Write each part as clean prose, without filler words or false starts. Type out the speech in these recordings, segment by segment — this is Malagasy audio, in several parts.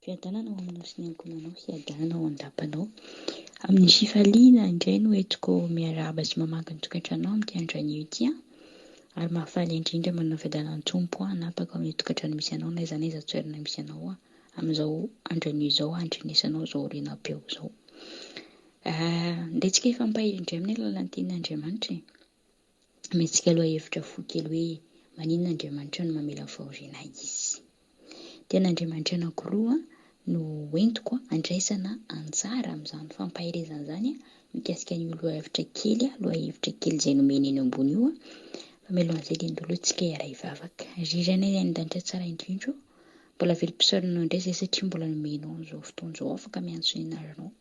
Fiadanana ho aminao sy ny ankohonanao, fiadanana ao an-dapanao. Amin'ny fifaliana indray no entiko miarahaba sy mamaky ny tokantranonao amin'ity andro anio ity an. Ary mahafaly indrindra manana fiadanan'ny Tompo hanapaka ao amin'ny tokantrano misy anao na aiza na aiza toerana misy anao amin'izao andro anio izao handrenesanao izao horenam-peo izao. Andeha tsika hifampahery indray amin'ny alalan'ny tenin'Andriamanitra e. Omentsika lohahevitra fohy kely hoe maninona Andriamanitra no mamela ny fahoriana hisy. Tenin'Andriamanitra anankiroa no hoentiko handraisana anjara amin'izany fampaherezana izany mikasika an'io lohahevitra kely, lohahevitra kely izay nomena eny ambony io. Fa mialohan'izay dia ndolo tsika hiara-hivavaka. Ry Rainay any an-danitra tsara indrindra ô, mbola velom-pisaorana anao indray izay satria mbola nomenao an'izao fotoana izao afaka miantso ny anaranao.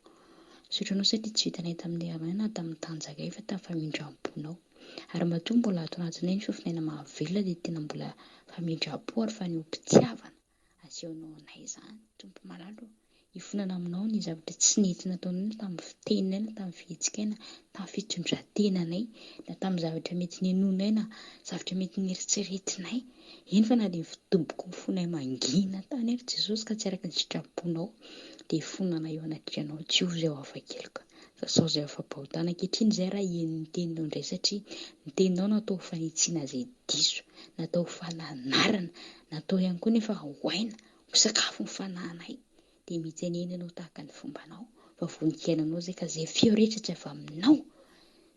Misaotra anao satria tsy vitanay tamin'ny herinay na tamin'ny tanjakay fa tamin'ny famindram-ponao. Ary matoa mbola ato anatinay ny fofon'aina mahavelona dia tena mbola famindram-po ary fanehoam-pitiavana asehonao anay izany. Tompo malala ô, hifonana aminao ny zavatra tsy nety nataonay na tamin'ny fiteninay na tamin'ny fihetsikay na tamin'ny fitondran-tenanay na tamin'ny zavatra mety ninoanay na zavatra mety neritreretinay. Eny fa na dia ny fidoboky ny fonay mangina tany ary Jesosy ka tsy araka ny sitraponao dia hifonana eo anatrehanao Jiovy izay ho afa-keloka sasao izay afa-pahotana ankehitriny izay raha heno ny teninao indray satria ny teninao natao ho fanitsiana izay diso natao ho fananarana natao ihany koa nefa ho aina ho sakafon'ny fanahinay dia mitenena ianao tahaka ny fombanao fa vonon-kiainanao izay ka izay feo rehetra tsy avy aminao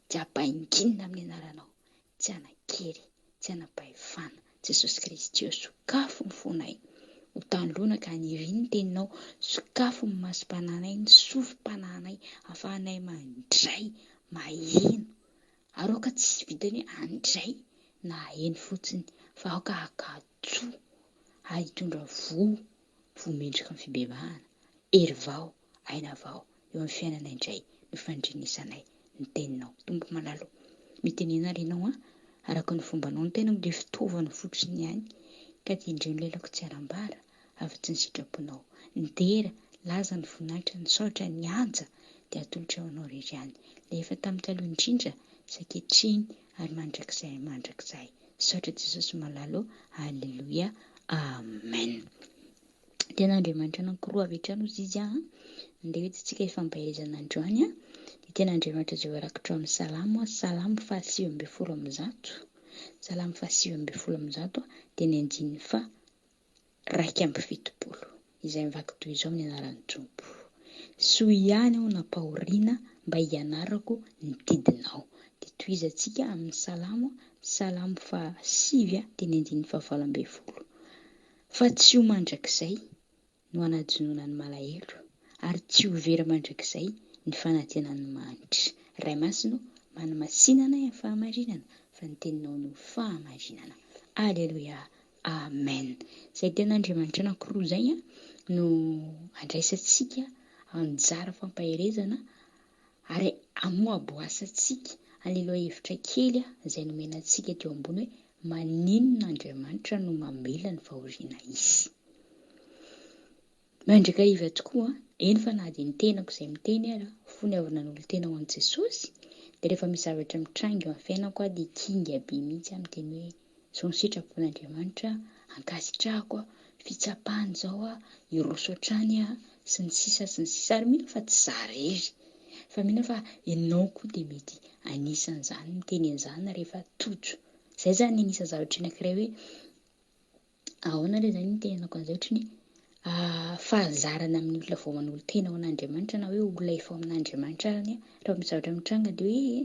dia ampainginina amin'ny anaranao tsy hanan-kery, tsy hanam-pahefana. Jesosy Kristy ô, sokafo ny fonay ho tanoloana ka aniriany ny Teninao, sokafo ny masom-panahinay, ny sofim-panahinay, ahafahanay mandray, maheno, ary aoka tsy vitan'ny hoe handray na haheno fotsiny, fa aoka hankatò ary hitondra voa, voa mendrika ny fibebahana, hery vao, aina vao eo amin'ny fiainana indray no fandrenesanay ny teninao. Tompo malala o, mitenena ary ianao an, araka ny fombanao ny tenako dia fitaovana fotsiny ihany ka dia indreo ny lelako tsy hanambara afa-tsy ny sitraponao. Ny dera, laza, ny voninahitra, ny saotra, ny haja dia atolotra ho anao irery ihany, ilay efa tamin'ny taloha indrindra sy ankehitriny ary mandrakizay mandrakizay. Misaotra Jesosy malala o, Aleloia, Amen. Tena Andriamanitra anankiroa avy hatrany hozy izy an. Andeha hoe tsika hifampaherezana androany an. Dia tena Andriamanitra izay voarakitra ao amin'ny Salamo, Salamo faha 119. Salamo faha 119 dia ny andininy faha 71. Izay mivaky toy izao amin'ny anaran'ny Tompo. Soa ihany aho nampahoriana mba hianarako ny didinao. Dia tohizantsika amin'ny Salamo, Salamo faha 9 dia ny andininy faha 18. Fa tsy ho mandrakizay no hanadinoana ny malahelo, ary tsy ho very mandrakizay ny fanantenan'ny mahantra. Ray Masina ô, manamasina anay amin'ny fahamarinana, fa ny Teninao no fahamarinana. Aleloia! Amen! Izay Tenin'Andriamanitra anankiroa izay no andraisantsika anjara fampaherezana ary amoaboasantsika an'ilay lohahevitra kely izay nomena antsika teo ambony hoe Maninona Andriamanitra no mamela ny fahoriana hisy? Mandrakariva tokoa, eny fa na dia ny tenako izay miteny ara, fony avy nanolo-tena ho an'i Jesosy, dia rehefa misy zavatra mitranga eo amin'ny fiainako aho dia kinga be mihitsy aho miteny hoe, izao ny sitrapon'Andriamanitra, ankasitrahako aho, fitsapana izao aho, hiroso hatrany aho, sy ny sisa sy ny sisa, ary mino aho fa tsy izaho irery, fa mino aho fa ianao koa dia mety anisan'izany miteny an'izany rehefa tojo. Izay izany anisan'ny zavatra anankiray hoe ahoana re izany ny itenenako an'izay ohatran'ny hoe fahazarana amin'ny olona vao manolo-tena ho an'Andriamanitra na hoe olona efa ao amin'Andriamanitra ary rehefa misy zavatra mitranga dia hoe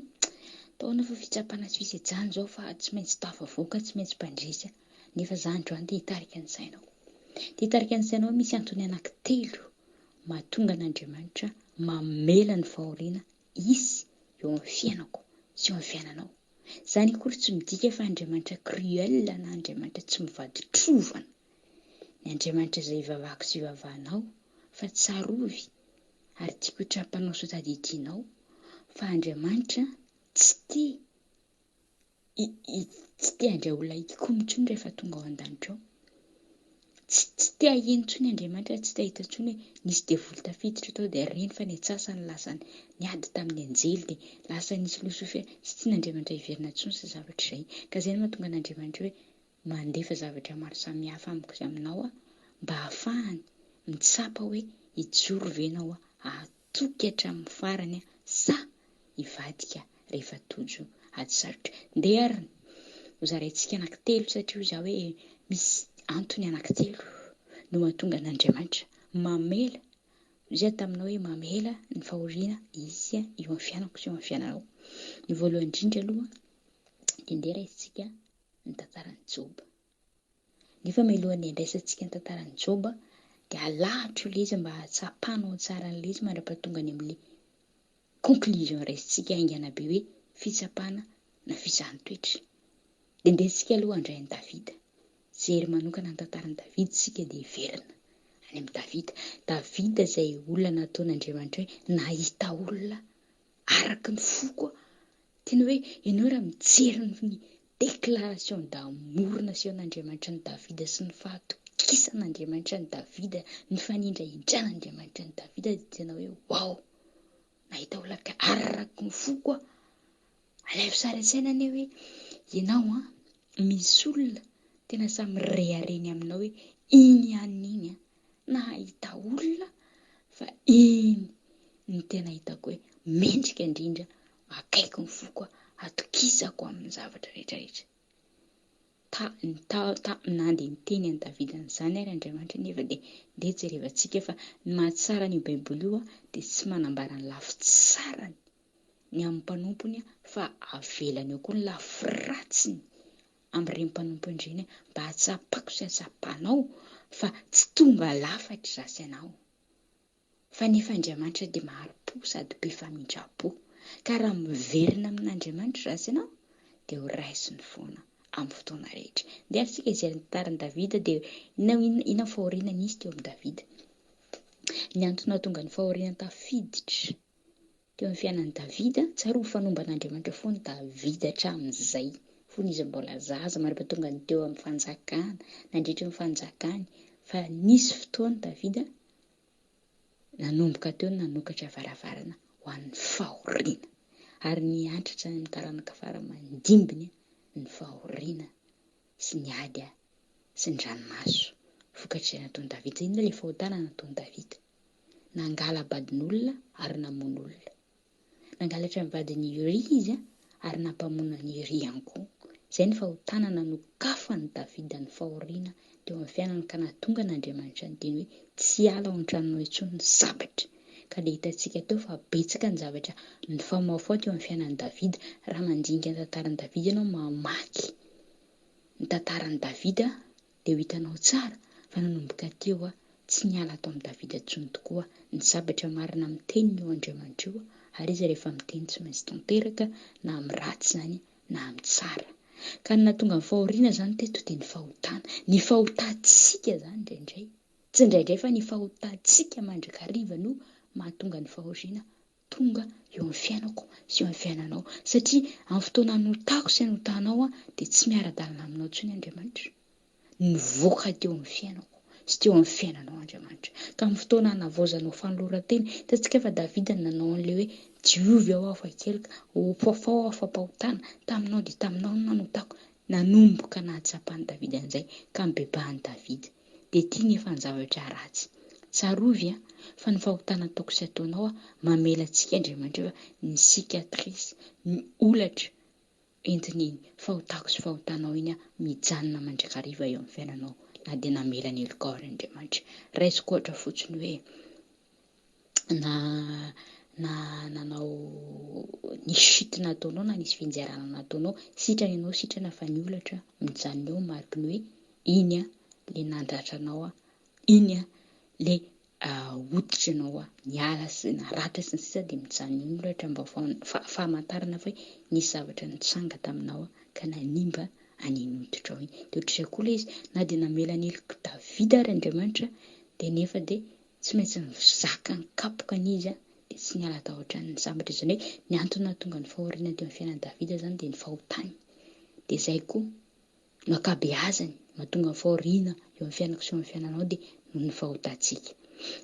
ataona fa fitsapana sy fisejana izao fa tsy maintsy tafavoaka, tsy maintsy mpandresy. Nefa za androany te hitarika ny sainao. Te hitarika ny sainao misy antony anankitelo mahatonga an'Andriamanitra mamela ny fahoriana hisy eo amin'ny fiainako sy eo amin'ny fiainanao. Izany akory tsy midika fa Andriamanitra cruel na Andriamanitra tsy mivadi-trovana ny Andriamanitra izay ivavahako sy ivavahanao fa tsarovy ary tiako ho tsapanao sy ho tadidianao fa Andriamanitra tsy tia Tsy te handray olona hikomy intsony rehefa tonga ao an-danitra ao. Tsy tsy te haheno intsony Andriamanitra, tsy te hahita intsony hoe nisy devoly tafiditra tao dia reny fa ny antsasany lasa niady tamin'ny anjely dia lasa nisy losifera. Tsy tian'Andriamanitra hiverina intsony izay zavatra izay. Ka izay no mahatonga an'Andriamanitra hoe mandefa zavatra maro samihafa amiko sy aminao aho mba hahafahany. Mitsapa hoe hijoro ve ianao hahatoky hatramin'ny farany sa hivadika rehefa tojo ady sarotra. Ndeha ary ho zaraintsika anankitelo satria hoy izaho hoe misy antony anankitelo no mahatonga an'Andriamanitra mamela. Hoy izaho taminao hoe mamela ny fahoriana hisy eo amin'ny fiainako sy eo amin'ny fiainanao. Ny voalohany indrindra aloha dia ndeha raisintsika ny tantaran'i Joba. Nefa mialohan'ny handraisantsika ny tantaran'i Joba dia alahatra io ilay izy mba hahatsapanao tsara an'ilay izy mandra-pahatonga any amin'ilay conclusion raisintsika haingana be hoe fitsapana na fizahan-toetra. Dia ndeha isika aloha handray an'i Davida. Hijery manokana ny tantaran'i Davida isika dia hiverina any amin'i Davida. Davida izay olona nataon'Andriamanitra hoe nahita olona araka ny foko. Tena hoe ianao raha mijery ny déclaration d'amour nasehon'Andriamanitra an'i Davida sy ny fahatokisan'Andriamanitra an'i Davida, ny fanindrahindran'Andriamanitra an'i Davida dia tena hoe waouh! Nahita olona araka ny foko aho. Alaivo sary an-tsaina anie hoe ianao an, misy olona tena samy mirehareha ny aminao hoe iny ihany iny an, nahita olona fa iny no tena hitako hoe mendrika indrindra, akaiky ny foko, atokisako amin'ny zavatra rehetra rehetra. Ta, ta, ta, na dia niteny an'i Davida an'izany ary Andriamanitra nefa dia ndeha jerevantsika fa ny mahatsara an'io Baiboly io dia tsy manambara ny lafy tsarany ny amin'ny mpanompony fa avelany eo koa ny lafy ratsiny amin'ireny mpanompony ireny mba hahatsapako sy hahatsapanao fa tsy tonga lafatra izaho sy ianao. Fa nefa Andriamanitra dia mahari-po sady be famindram-po. Ka raha miverina amin'Andriamanitra izaho sy ianao dia ho raisiny foana amin'ny fotoana rehetra. Ndeha ary isika hijery ny tantaran'i Davida dia inona inona ny fahoriana nisy teo amin'i Davida. Ny antony nahatonga ny fahoriana tafiditra Teo amin'ny fiainan'i Davida, tsarovy fa nomba an'Andriamanitra foana Davida hatramin'izay, fony izy mbola zaza, mandra-pahatongany teo amin'ny fanjakana, nandritry ny fanjakany, fa nisy fotoana Davida nanomboka teo no nanokatra varavarana ho an'ny fahoriana, ary niantra hatrany amin'ny taranaka fara aman-dimbiny ny fahoriana sy ny ady sy ny ranomaso vokatr'izay nataon'i Davida. Inona ilay fahotana nataon'i Davida? Nangala-badin'olona ary namono olona. Nangalatra ny vadin'i Uria izy ary nampamono an'i Uria ihany koa. Izay ny fahotana nanokafan'i Davida ny fahoriana teo amin'ny fiainany ka nahatonga an'Andriamanitra niteny hoe tsy hiala ao an-tranonao intsony ny sabatra. Ka dia hitantsika teo fa betsaka ny zavatra nifamahofaho teo amin'ny fiainan'i Davida. Raha mandinika ny tantaran'i Davida ianao, mamaky ny tantaran'i Davida, dia ho hitanao tsara fa nanomboka teo tsy niala tao amin'i Davida intsony tokoa ny sabatra marina amin'ny teniny io Andriamanitra io, ary izy rehefa miteny tsy maintsy tanteraka na amin'ny ratsy izany na amin'ny tsara. Ka ny nahatonga ny fahoriana izany teto dia ny fahotana. Ny fahotantsika izany indraindray, tsy indraindray fa ny fahotantsika mandrakariva no mahatonga ny fahoriana tonga eo amin'ny fiainako sy eo amin'ny fiainanao. Satria amin'ny fotoana anotako sy anotanao aho dia tsy miara-dalana aminao intsony Andriamanitra. Nivoaka teo amin'ny fiainako sy teo amin'ny fiainanao Andriamanitra. Ka amin'ny fotoana hanavaozanao fanoloran-tena, hitantsika fa Davida nanao an'ilay hoe diovy aho afa-keloka, fafao aho afa-pahotana, taminao dia taminao no nanotako. Nanomboka nahatsapan'i Davida an'izay ka nibebahan'i Davida. Dia ity nefa ny zavatra ratsy. Tsarovy an, fa ny fahotana ataoko sy ataonao an, mamela antsika Andriamanitra fa ny cicatrice, ny holatra entin'iny fahotako sy fahotanao iny an, mijanona mandrakariva eo amin'ny fiainanao na dia namela ny helokao ary Andriamanitra. Raisiko ohatra fotsiny hoe na na nanao nisy chute nataonao na nisy fianjerana nataonao, sitrana ianao sitrana fa ny holatra mijanona eo mariky ny hoe iny an le nandratra anao an, iny an le hoditra anao an niala sy naratra sy ny sisa dia mijanona eo ny holatra mba ho famantarana fa hoe nisy zavatra nitranga taminao an ka nanimba an'iny hoditrao iny. Dia ohatr'izay koa ilay izy, na dia namela ny helok'i Davida ary Andriamanitra dia nefa dia tsy maintsy nizaka ny kapokany izy dia tsy niala tao an-tranony ny sabatra. Izany hoe ny antony nahatonga ny fahoriana teo amin'ny fiainan'i Davida izany dia ny fahotany. Dia izay koa no ankabeazany mahatonga ny fahoriana eo amin'ny fiainako sy eo amin'ny fiainanao dia noho ny fahotantsika.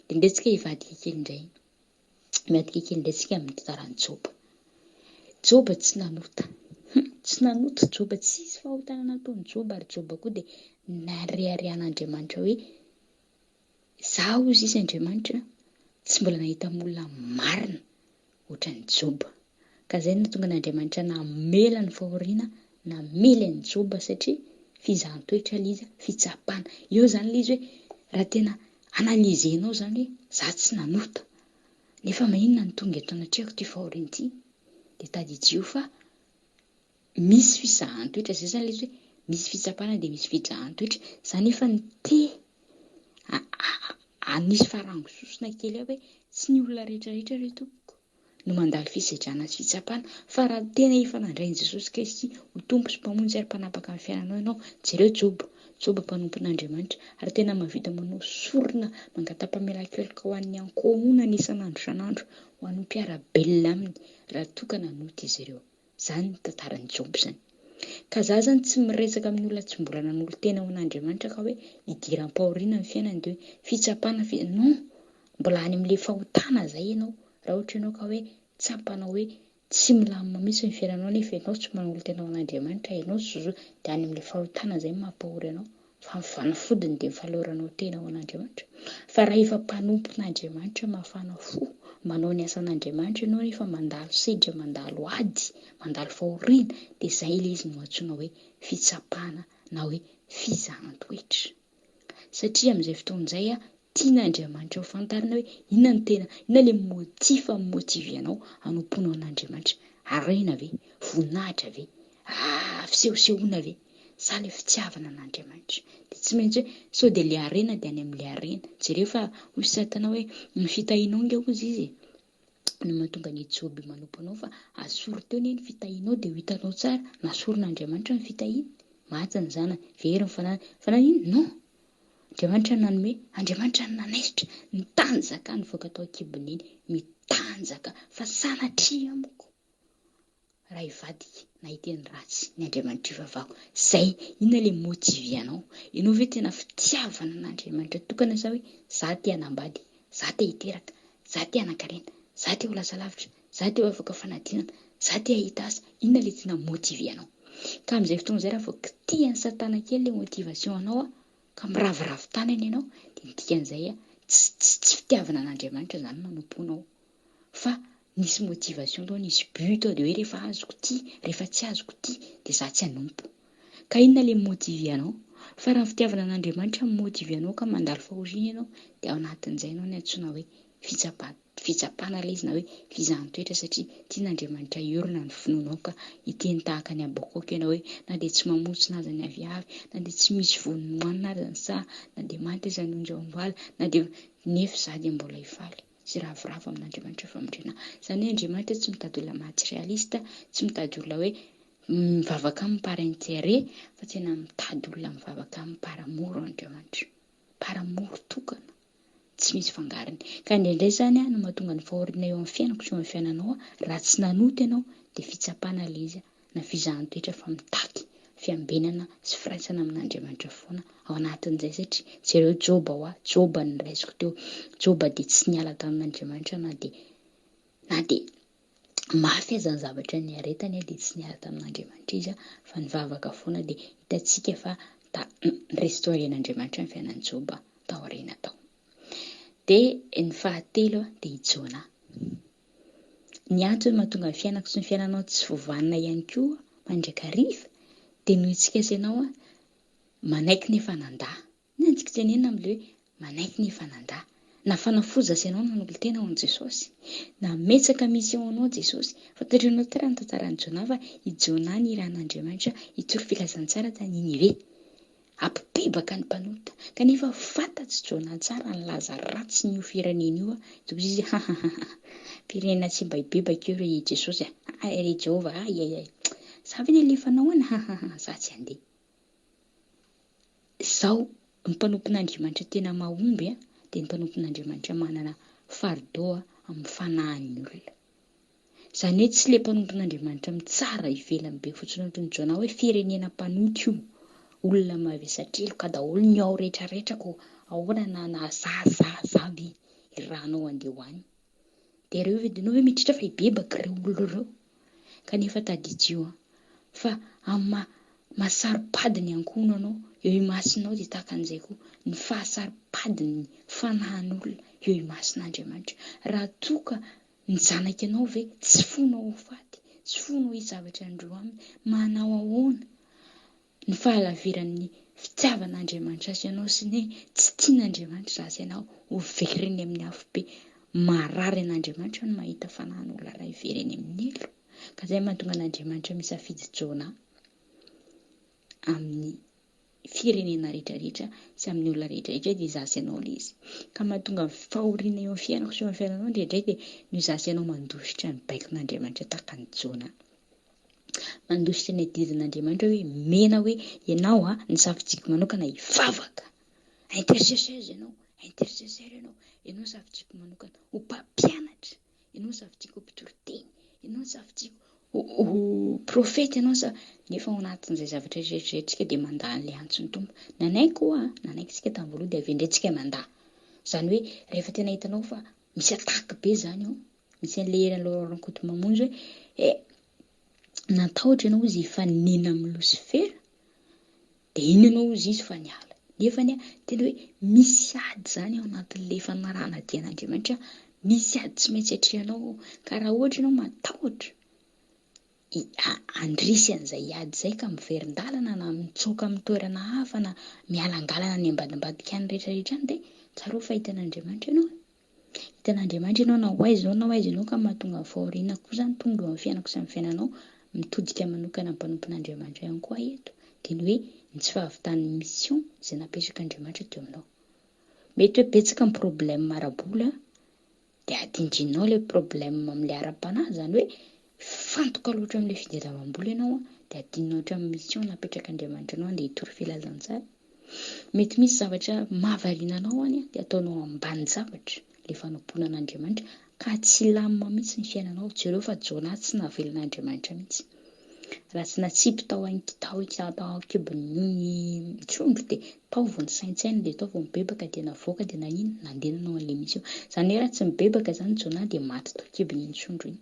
Dia ndeha tsika hivadika kely indray. Miadika kely indray tsika amin'ny tantaran'i Joba. Joba tsy nanota. Tsy nanota Joba, tsisy fahotana nataon'i Joba ary Joba koa dia nareharehan'Andriamanitra hoe. Za hozy izy Andriamanitra tsy mbola nahita olona marina ohatran'i Joba. Ka izay no nahatonga an'Andriamanitra namela ny fahoriana, namely an'i Joba satria fizahan-toetra ilay izy, fitsapana. Eo izany ilay izy hoe raha tena analyser-nao izany hoe za tsy nanota nefa maninona no tonga eto anatrehako ity fahoriana ity? Dia tadidio fa misy fizahan-toetra, izay izany ilay izy hoe misy fitsapana dia misy fizahan-toetra. Za nefa te hanisy farango sosona kely aho hoe tsy ny olona rehetra rehetra re tompoko no mandalo fisedrana sy fitsapana fa raha tena efa nandray an'i Jesosy Kristy ho Tompo sy Mpamonjy ary Mpanapaka ny fiainanao ianao, jereo Joba, Joba mpanompon'Andriamanitra ary tena mahavita manao sorona mangata-pamelan-keloka ho an'ny ankohonany isan'andro isan'andro ho an'ny mpiara-belona aminy raha toa ka nanota izy ireo. Zany ny tantaran'i Joba zany. Ka za zany tsy miresaka amin'ny olona tsy mbola nanolo-tena ho an'Andriamanitra ka hoe idiram-pahoriana ny fiainany dia hoe fitsapana fi non! Mbola any amin'ilay fahotana zay ianao raha ohatra ianao ka hoe tsapanao hoe tsy milamina mihitsy ny fiainanao nefa ianao tsy manolo-tena ho an'Andriamanitra, ianao tsy zo dia any amin'ilay fahotana zay no mampahory anao. Fa ny fanafodiny dia ny faloranao tena ho an'Andriamanitra. Fa raha efa mpanompon'Andriamanitra mafana fo, manao ny asan'Andriamanitra ianao nefa mandalo sedra, mandalo ady, mandalo fahoriana, dia izay ilay izy no antsoina hoe fitsapana na hoe fizahan-toetra. Satria amin'izay fotoana izay tian'Andriamanitra ho fantarina hoe inona no tena, inona ilay motif mi-motiver anao hanompoanao an'Andriamanitra. Harena ve? Voninahitra ve? Ah, fisehosehoana ve? Sa ilay fitiavana an'Andriamanitra? Dia tsy maintsy hoe sao dia ilay harena dia any amin'ilay harena. Jereo fa hoy Satana hoe ny fitahianao ange hozy izy e, no mahatonga an'i Joby manompo anao fa asory teo anie ny fitahianao dia ho hitanao tsara, nasorin'Andriamanitra ny fitahiany, maty ny zanany, very ny fananany, fa naninona? Non! Andriamanitra no nanome, Andriamanitra no nanaisotra, nitanjaka nivoaka tao an-kibon'i Neny, mitanjaka fa sanatria amiko raha hivadika na hiteny ratsy ny Andriamanitra ivavahako. Zay, inona le motive anao? Ianao ve tena fitiavana an'Andriamanitra tokana sa hoe za te hanambady, za te hiteraka, za te hanankarena, za te ho lasa lavitra, za te ho afaka fanadinana, za te hahita asa, inona le tena motive anao? Ka amin'izay fotoana izay raha vao kitihan'i satana kely le motivation anao ka miraviravy tanana ianao dia ny dikan'izay tsy tsy tsy fitiavana an'Andriamanitra izany no anompoanao fa nisy motivation tao, nisy but tao dia hoe rehefa azoko ity, rehefa tsy azoko ity dia za tsy hanompo. Ka inona le mi-motiver anao? Fa raha ny fitiavana an'Andriamanitra mi-motiver anao ka mandalo fahoriana ianao dia ao anatin'izay ianao ny antsoina hoe fitsapa- fitsapana ilay izy na hoe fizahan-toetra satria tian'Andriamanitra hiorina ny finoanao ka hiteny tahaka an'i Habakoka ianao hoe na dia tsy mamontsina aza ny aviavy, na dia tsy misy voany nohanina aza ny saha, na dia maty aza ny ondry ao am-bala, na dia nefa izaho dia mbola hifaly. sy ravoravo amin'Andriamanitra famonjena. Izany hoe Andriamanitra tsy mitady olona materialiste, tsy mitady olona hoe mivavaka aminy par intérêt, fa tena mitady olona mivavaka aminy par amour Andriamanitra. Par amour tokana, tsy misy fangarony. Ka indraindray izany no mahatonga ny fahoriana eo amin'ny fiainako sy eo amin'ny fiainanao, raha tsy nanota ianao dia fitsapana ilay izy. na fizahan-toetra fa mitaky fiambenana sy firaisana amin'Andriamanitra foana ao anatin'izay satria jereo Joba hoa, Joba no raisiko teo, Joba dia tsy niala tamin'Andriamanitra na dia na dia mafy aza ny zavatra niaretany dia tsy niala tamin'Andriamanitra izy fa nivavaka foana dia hitantsika fa ta restaurer-n'Andriamanitra ny fiainan'i Joba taoriana tao. Dia ny fahatelo dia i Jona. Ny antony mahatonga ny fiainako sy ny fiainanao tsy voavanona ihany koa mandrakariva dia noho isika sy ianao manaiky nefa nandà. Ny antsika tenenina amin'ilay hoe manaiky nefa nandà. Nafana fo za sy ianao nanolo-tena ho an'i Jesosy. Nametsaka mission anao Jesosy. Fantatrao tsara ny tantaran'i Jonah fa i Jonah nirahan'Andriamanitra hitory filazantsara tany Ninive. Hampibebaka ny mpanota. Kanefa fantatr'i Jonah tsara ny laza ratsin'io firenena io, dia hoy izy, Hahahaha, firenena tsy mba hibebaka io ry Jesosy a! Hay ry Jehovah a! Hay hay hay! Za ve ny alefanao any? Hahahaha, za tsy handeha. Izao, ny mpanompon'Andriamanitra tena mahomby dia ny mpanompon'Andriamanitra manana fardeau amin'ny fanahin'ny olona. Izany hoe tsy ilay mpanompon'Andriamanitra mitsara ivelany be fotsiny ohatry ny Jonah hoe firenena mpanota io, olona mavesatreloka daholo ny ao rehetra rehetra ko ahoana na na za za za ve irahanao handeha ho any. Dia ireo ve ianao ve mieritreritra fa hibebaka ireo olona ireo? Kanefa tadidio an, fa amin'ny maha maha saro-pady ny ankohonanao Eo imasonao dia tahaka an'izay koa ny fahasaropadin'ny fanahin'olona eo imason'Andriamanitra. Raha toa ka ny zanaka ianao ve tsy foinao ho faty, tsy foinao hisy zavatra handroa aminy, manao ahoana ny fahalaviran'ny fitiavan'Andriamanitra azy ianao sy ny tsy tian'Andriamanitra azy ianao ho very eny amin'ny afobe. Marary an'Andriamanitra ny mahita fanahin'olona iray very eny amin'ny helo. Ka izay mahatonga an'Andriamanitra misafidy Jona amin'ny firenena rehetra rehetra sy amin'ny olona rehetra rehetra dia izaho sy ianao ilay izy. Ka mahatonga ny fahoriana eo amin'ny fiainako sy eo amin'ny fiainanao indraindray dia noho izaho sy ianao mandositra ny baikon'Andriamanitra tahaka an'i Jona. Mandositra ny adidin'Andriamanitra hoe mena hoe ianao a, ny safidiako manokana hivavaka. Intercesseuse ianao, intercesseur ianao, ianao ny safidiako manokana ho mpampianatra. Ianao no safidiako ho mpitoriteny, ianao no safidiako ho profeta, ianao sa nefa ao anatin'izay zavatra rehetra izay tsika dia mandà an'ilay antson'ny Tompo. Nanaiky hoa, nanaiky tsika tamin'ny voalohany dia avy eo indray tsika mandà. Izany hoe rehefa tena hitanao fa misy attaque be izany eo, misy an'ilay herin'i Laurent Rakotomamonjy hoe eh natahotra ianao izy hifanena amin'i Losifera, Dia iny ianao hozy izy fa niala. Nefa anie tena hoe misy ady izany ao anatin'ilay fanarahana dia an'Andriamanitra, misy ady tsy maintsy atrehanao ao. Ka raha ohatra ianao matahotra handresy an'izay ady izay ka miverin-dalana na mitsoaka amin'ny toerana hafa na mialangalana any ambadimbadika any rehetra rehetra any dia tsarovy fa hitan'Andriamanitra ianao e. Hitan'Andriamanitra ianao na ho aiza ianao na ho aiza ianao ka mahatonga ny fahoriana koa izany tonga eo amin'ny fiainako sy amin'ny fiainanao, mitodika manokana amin'ny mpanompon'Andriamanitra ihany koa aho eto, dia ny hoe ny tsy fahavitan'ny mission izay napetrak'Andriamanitra teo aminao. Mety hoe betsaka ny problème ara-bola dia adindrinao ilay problème amin'ilay ara-panahy, izany hoe mifantoka loatra amin'ilay fitadiavam-bola ianao dia adinonao hatramin'ny mission napetrak'Andriamanitra anao handeha hitory filazantsara. Mety misy zavatra mahavariana anao any dia ataonao ambanin-javatra ilay fanompoana an'Andriamanitra ka tsy hilamina mihitsy ny fiainanao. Jereo fa Jona tsy navelan'Andriamanitra mihitsy. Raha tsy natsipy tao tao tao an-kibon'ny trondro dia tao vao nisaintsaina dia tao vao nibebaka dia navoaka dia naninona? Nandeha nanao an'ilay mission. Izany hoe raha tsy mibebaka izany Jona dia maty tao an-kibon'iny trondro iny.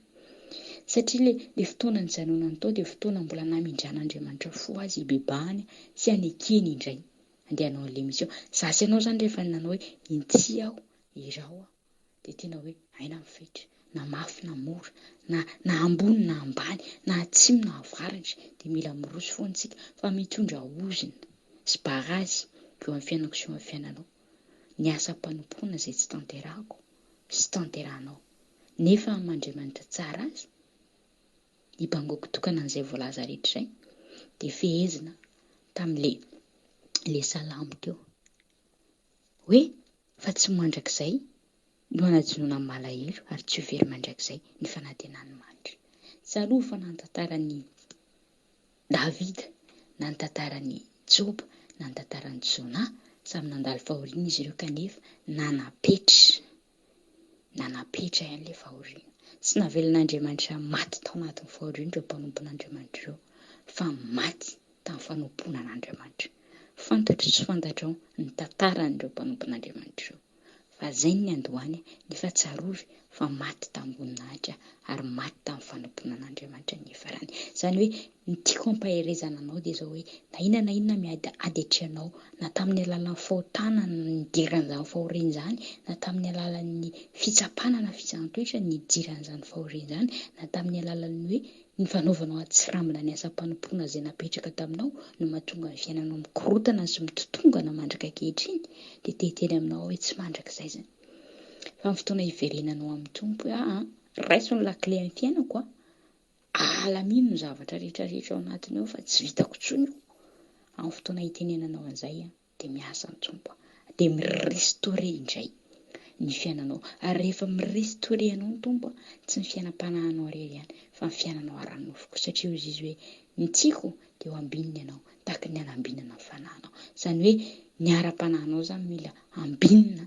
Satria ilay ilay fotoana nijanonany tao dia fotoana mbola namindran'Andriamanitra fo azy hibebahany sy hanekeny indray handeha hanao an'ilay mission. Za sy ianao izany rehefa nanao hoe inty aho, irao aho dia tena hoe aina mifetra, na mafy na mora, na na ambony na ambany, na atsimo na avaratra dia mila miroso foana isika fa mitondra ozona sy barazy eo amin'ny fiainako sy eo amin'ny fiainanao ny asam-panompoana izay tsy tanterahako sy tanterahanao. Nefa amin'ny Andriamanitra tsara azy, hibangoako tokana an'izay voalaza rehetra izay, dia fehezina tamin'ilay ilay salamo teo hoe fa tsy mandrakizay no hanadinoana ny malahelo ary tsy ho very mandrakizay ny fanantenan'ny mandry. Tsarovy fa na ny tantaran'i Davida, na ny tantaran'i Joba, na ny tantaran'i Jona, samy nandalo fahoriana izy ireo kanefa nanam-petra. Nanam-petra ihany ilay fahoriana. Tsy navelan'Andriamanitra maty tao anatin'ny fahoriana ireo mpanompon'Andriamanitra ireo, fa maty tamin'ny fanompoana an'Andriamanitra. Fantatro sy fantatrao ny tantaran'ireo mpanompon'Andriamanitra ireo. Fa izay no niandohany, nefa tsarovy fa maty tamim-boninahitra ary maty tamin'ny fanompoana an'Andriamanitra ny niafarany. Izany hoe ny tiako hampaherezana anao dia izao hoe na inona na inona miady ady atrehanao, na tamin'ny alalan'ny fahotana no nidiran'izany fahoriana izany, na tamin'ny alalan'ny fitsapana na fizahan-toetra no nidiran'izany fahoriana izany, na tamin'ny alalan'ny hoe ny fanaovanao an-tsirambina ny asam-panompoana izay napetraka taminao no mahatonga ny fiainanao mikorontana sy mitotongana mandraka ankehitriny, dia te hiteny aminao aho hoe tsy mandrakizay izany. Fa ny fotoana hiverenanao amin'ny Tompo hoe aa, raiso ny lakile amin'ny fiainako a, alamino ny zavatra rehetra rehetra ao anatiny ao fa tsy vitako intsony io. Amin'ny fotoana hitenenanao an'izay a, dia miasa ny Tompo a, dia mi-restaurer indray ny fiainanao. Ary rehefa mi-restaurer anao ny Tompo a, tsy ny fiainam-panahinao irery ihany fa ny fiainanao ara-nofo koa satria hoy izy hoe ny tiako dia ho ambinina ianao tahaka ny hanambinana ny fanahinao. Izany hoe ny ara-panahinao izany mila ambinina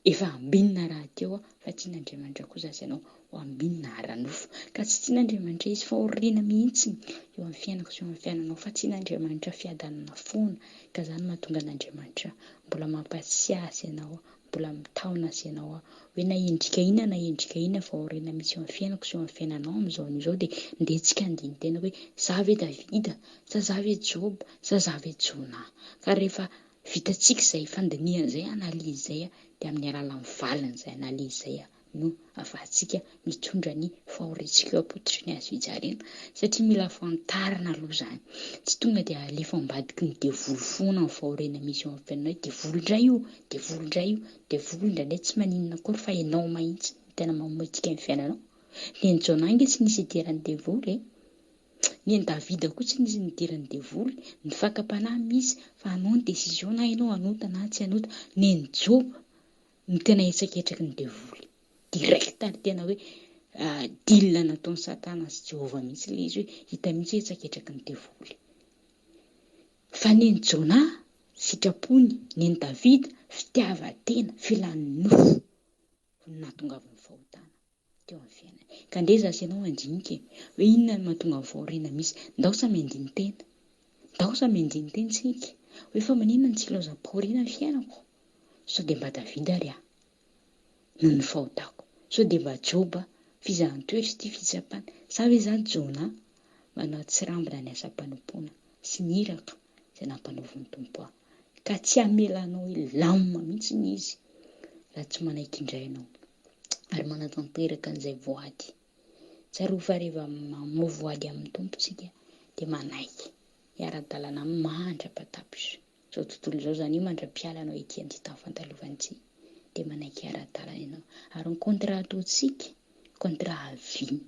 Efa ambinina rahateo aho fa tian'Andriamanitra kosa aza ianao ho ambinina ara-nofo. Ka tsy tian'Andriamanitra hisy fahoriana mihitsy eo amin'ny fiainako sy eo amin'ny fiainanao fa tian'Andriamanitra fiadanana foana. Ka izany mahatonga an'Andriamanitra mbola mampatsiahy azy ianao, mbola. mbola mitaona azy ianao aho hoe na endrika inona na endrika inona fahoriana misy eo amin'ny fiainako sy eo amin'ny fiainanao amin'izao anio izao dia ndeha tsika handini-tena hoe za ve Davida sa za ve Joba sa za ve Jonah? Ka rehefa vitantsika izay fandinihana izay, analyse izay dia amin'ny alalan'ny valin'izay analyse izay no ahafahantsika mitondra ny fahoriantsika eo am-pototry ny hazo fijaliana satria mila fantarina aloha izany. Tsy tonga dia alefa ao ambadiky ny devoly foana ny fahoriana misy eo amin'ny fiainanao hoe devoly indray io, devoly indray io, devoly indraindray tsy maninona akory fa ianao mihitsy no tena mamotika ny fiainanao. Ny an'i Jonah ange tsy nisy idiran'ny devoly e. Ny an'i Davida koa tsy nisy nidiran'ny devoly. Ny fakam-panahy misy fa anao ny décision na ianao hanota na tsy hanota. Ny an'i Joba no tena hetsaketraky ny devoly. Direct ary tena hoe deal nataon'i Satana sy Jehovah mihitsy ilay izy hoe hita mihitsy hoe hetsaketraky ny devoly. Fa nen'i Jonah, sitrapony, nen'i Davida, fitiavan-tena, filan'ny nofo no nahatongavan'ny fahotana teo amin'ny fiainany. Ka ndeha za sy ianao handinika e, hoe inona no mahatonga ny fahoriana misy. Ndao samy handini-tena. Ndao samy handini-tena isika hoe fa maninona no tsy ilaozam-pahoriana ny fiainako? Sao dia mba Davida ary aho noho ny fahotako? Sao dia mba Joba, fizahan-toetra ity fitsapana? Sa ve izaho Jonah, manao tsirambina ny asam-panompoana sy ny iraka izay nampanaovin'ny Tompo ahy? Ka tsy hamela anao hilamina mihitsy Izy raha tsy manaiky indray ianao ary manatanteraka an'izay voady. Tsarovy fa rehefa mamoa voady amin'ny Tompo isika dia manaiky hiara-dalana aminy mandra-pahatapitra. Izao tontolo izao izany io mandra-piala anao ety amin'ity tany fandalovana ity dia manaiky hiara-dalana ianao. Ary ny contrat ataontsika, contrat à vie.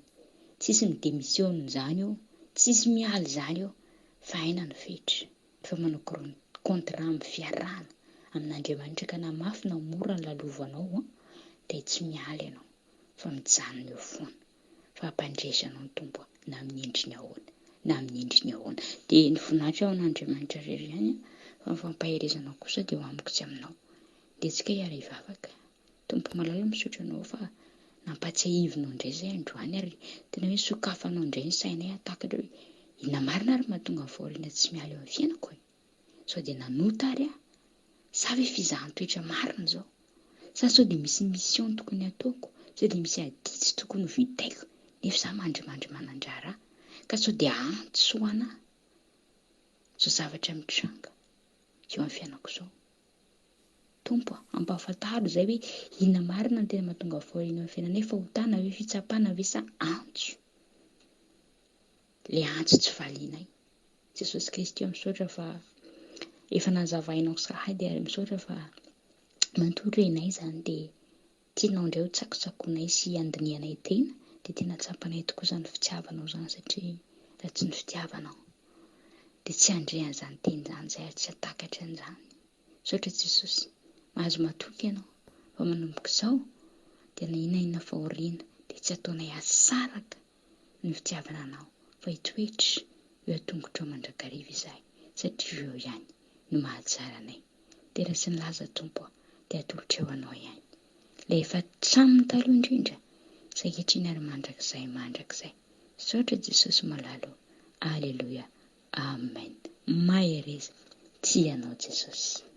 Tsisy mi-demissionne izany eo, tsisy miala izany eo, fa aina ny fetra. Efa manao contrat amin'ny fiarahana amin'Andriamanitra ka na mafy na mora ny lalovanao dia tsy miala ianao fa mijanona eo foana. Fa hampandresy anao ny Tompo na amin'ny endriny ahoana na amin'ny endriny ahoana. Dia ny voninahitra ho an'Andriamanitra irery ihany fa ny fampaherezana kosa dia ho amiko tsy aminao. Dia tsika hiara-hivavaka. Tompo malala misaotra anao fa nampatsiahivinao indray izay androany ary tena hoe sokafanao indray ny sainay hahatakatra hoe inona marina ary mahatonga ny fahoriana tsy miala eo amin'ny fiainako e? Sao dia nanota ary aho? Sa ve fizahan-toetra marina izao? Sa sao dia misy mission tokony hataoko? Sao dia misy adidy tsy tokony ho vitaiko nefa izaho mandrimandry manan-draharaha? Ka sao dia antso ho anà izao zavatra mitranga eo amin'ny fiainako izao? Tompo a, ampahafantaro izay hoe inona marina no tena mahatonga fahoriana eo amin'ny fiainanay, fahotana ve, fitsapana ve sa antso? Ilay antso tsy valianay. Jesosy Kristy ô misaotra fa efa nazavainao sahady ary misaotra fa matoa renay izany dia tianao indray ho tsakotsakoinay sy handinihanay tena dia tena tsapanay tokoa izany fitiavanao izany satria raha tsy ny fitiavanao dia tsy handre an'izany teny izany izahay ary tsy hahatakatra an'izany. Misaotra Jesosy. Mahazo matoky ianao fa manomboka izao dia na inona inona fahoriana dia tsy ataonay hasaraka ny fitiavana anao fa hitoetra eo an-tongotrao mandrakariva izahay satria eo ihany no mahatsara anay. Dera sy ny laza Tompo a dia atolotra eo anao ihany. Ilay efa hatramin'ny taloha indrindra sy ankehitriny ary mandrakizay mandrakizay. Misaotra Jesosy malala o. Aleloia. Amen. Mahereza. Tia anao Jesosy.